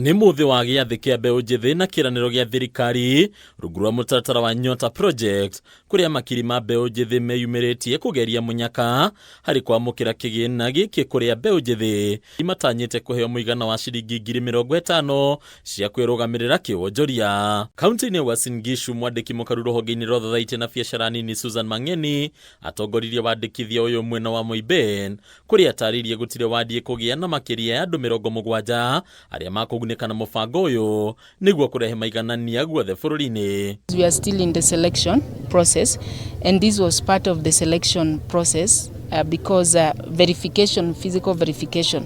Nĩ mũthĩ wa gĩathĩ kĩa mbeũ njĩthĩ na kĩranĩro gĩa thirikari rungu rwa mũtaratara wa Nyota Project, kũrĩa makiri ma mbeũ njĩthĩ meyumĩrĩtie kũgeria mũnyaka harĩ kwamũkĩra kĩgĩna gĩkĩ, kũrĩa mbeũ njĩthĩ matanyĩte kũheo mũigana wa ciringi 50,000 cia kwĩrũgamĩrĩra kĩwonjoria. Kaunti-inĩ ya Uasin Gishu, mwandĩki mũkaru rũhonge-inĩ rwa thothaitĩ na biacara nini Susan Mang'eni atongoririe wandĩkithia ũyũ mwena wa Moiben, kũrĩa atarĩirie gũtirĩ wadi ĩkũgĩa na makĩria ya andũ 70 arĩa makũgunĩka na mũbango ũyũ nĩguo kũrehe maiganania guothe bũrũri-inĩ. We are still in the selection process, and this was part of the selection process because verification, physical verification.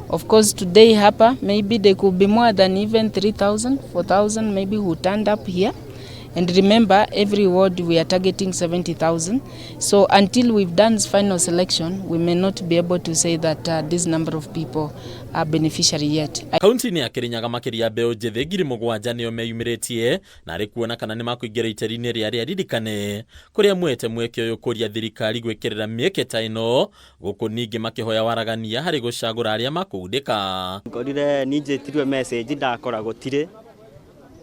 Of course, today hapa maybe there could be more than even 3,000, 4,000 maybe who turned up here. And remember, every ward we are targeting 70,000. So until we've done final selection, we may not be able to say that this number of people are beneficiary yet. Kaunti-inĩ ya Kĩrĩnyaga, makĩria mbeũ njĩthĩ 7,000 nĩo meyumĩrĩtie na arĩ kuona kana nĩ makũingĩra iteri-inĩ rĩa arĩa ririkane, kũrĩa mwete mweke ũyũ kũria thirikari gwĩkĩrĩra mĩeke ta ĩno gũkũ, ningĩ makĩhoya waragania harĩ gũcagũra arĩa makũgundĩka. Ngorire ninjĩtirwe message, ndakora gũtirĩ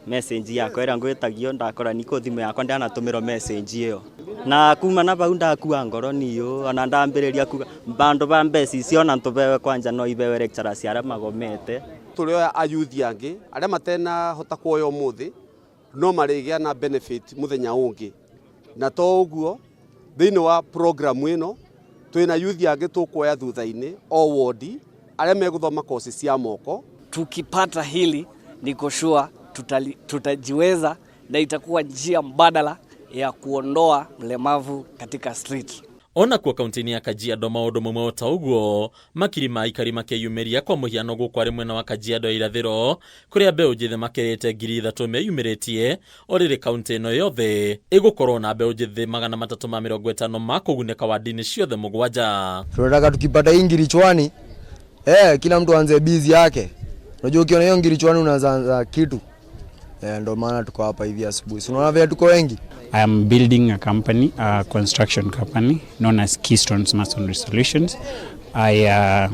message yakwa ĩrĩa ngwĩtagio, ndakora niko thimũ yakwa ndanatũmĩrwo message ĩyo, na kuma na bau ndakua ngoro niũ, ona ndambĩrĩria kuga bandu ba mbeca icio ona tũbewe kwanja no ibewe lecturers arĩa magomete. Tũrĩoya ayuthi angĩ arĩa matenahota kuoya ũmũthĩ no marĩgĩa na benefit mũthenya ũngĩ, na to ũguo, thĩinĩ wa program ĩno twĩna yuthi angĩ tũkuoya thutha-inĩ o wodi arĩa megũthoma kosi cia moko. Tukipata hili niko sure tutajiweza na itakuwa njia mbadala ya kuondoa mlemavu katika street. Ona kuo kaunti-inĩ ya Kajiado maũndũ mamwe ta ũguo, makiri ma aikari makeyumĩria. Kwa mũhiano, gũkũ arĩ mwena wa Kajiado ya Irathĩro, kũrĩa mbeũ njĩthĩ makĩrĩte 3,000 meyumĩrĩtie. O rĩrĩ, kaunti ĩno yothe ĩgũkorwo na mbeũ njĩthĩ 350 makũgunĩka wadi-inĩ ciothe mũgwanja. Tunataka tukipata hii ngiri chwani, kila mtu aanze biz yake. Unajua ukiona hiyo ngiri chwani unaanza anza kitu. Ndo maana tuko hapa hivi asubuhi. Si unaona vile tuko wengi? I am building a company, a construction company known as Keystones Masonry Solutions. As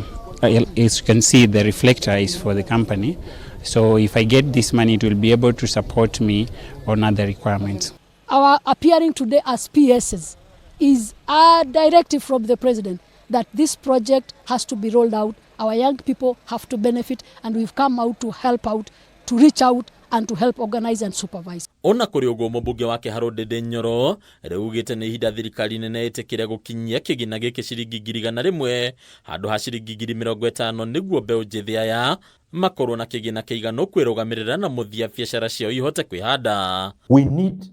you can see, the reflector is for the company. So if I get this money, it will be able to support me on other requirements. Our appearing today as PSs is a directive from the president that this project has to be rolled out. Our young people have to benefit, and we've come out to help out, to reach out, and to help organize and supervise. Ona kũrĩ ũguo, mũmbunge wa Kĩharũ Ndĩndĩ Nyoro rĩu ugĩte nĩ ihinda thirikari nene ĩtĩkĩre gũkinyia kĩgĩna gĩkĩ ciringi 100,000 handũ ha ciringi 50,000, nĩguo mbeũ njĩthĩ aya makorwo na kĩgĩna kĩiganu kwĩrũgamĩrĩra na mũthia biacara ciao ihote kwĩhanda. We need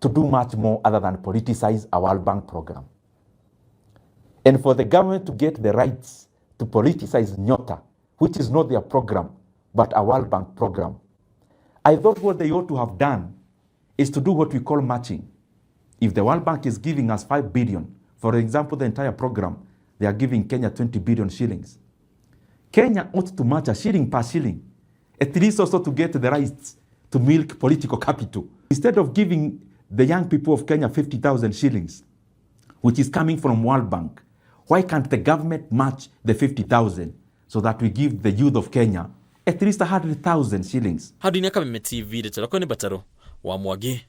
to do much more other than politicize a World Bank program. And for the government to get the rights to politicize Nyota, which is not their program, but a World Bank program, I thought what they ought to have done is to do what we call matching. If the World Bank is giving us 5 billion, for example, the entire program, they are giving Kenya 20 billion shillings. Kenya ought to match a shilling per shilling, at least also to get the rights to milk political capital. Instead of giving the young people of Kenya 50,000 shillings, which is coming from World Bank, why can't the government match the 50,000 so that we give the youth of Kenya at least 100,000 shillings? Handũ-inĩ Kameme TV, rĩtwa rĩakwa nĩ Bataro wa Mwangi.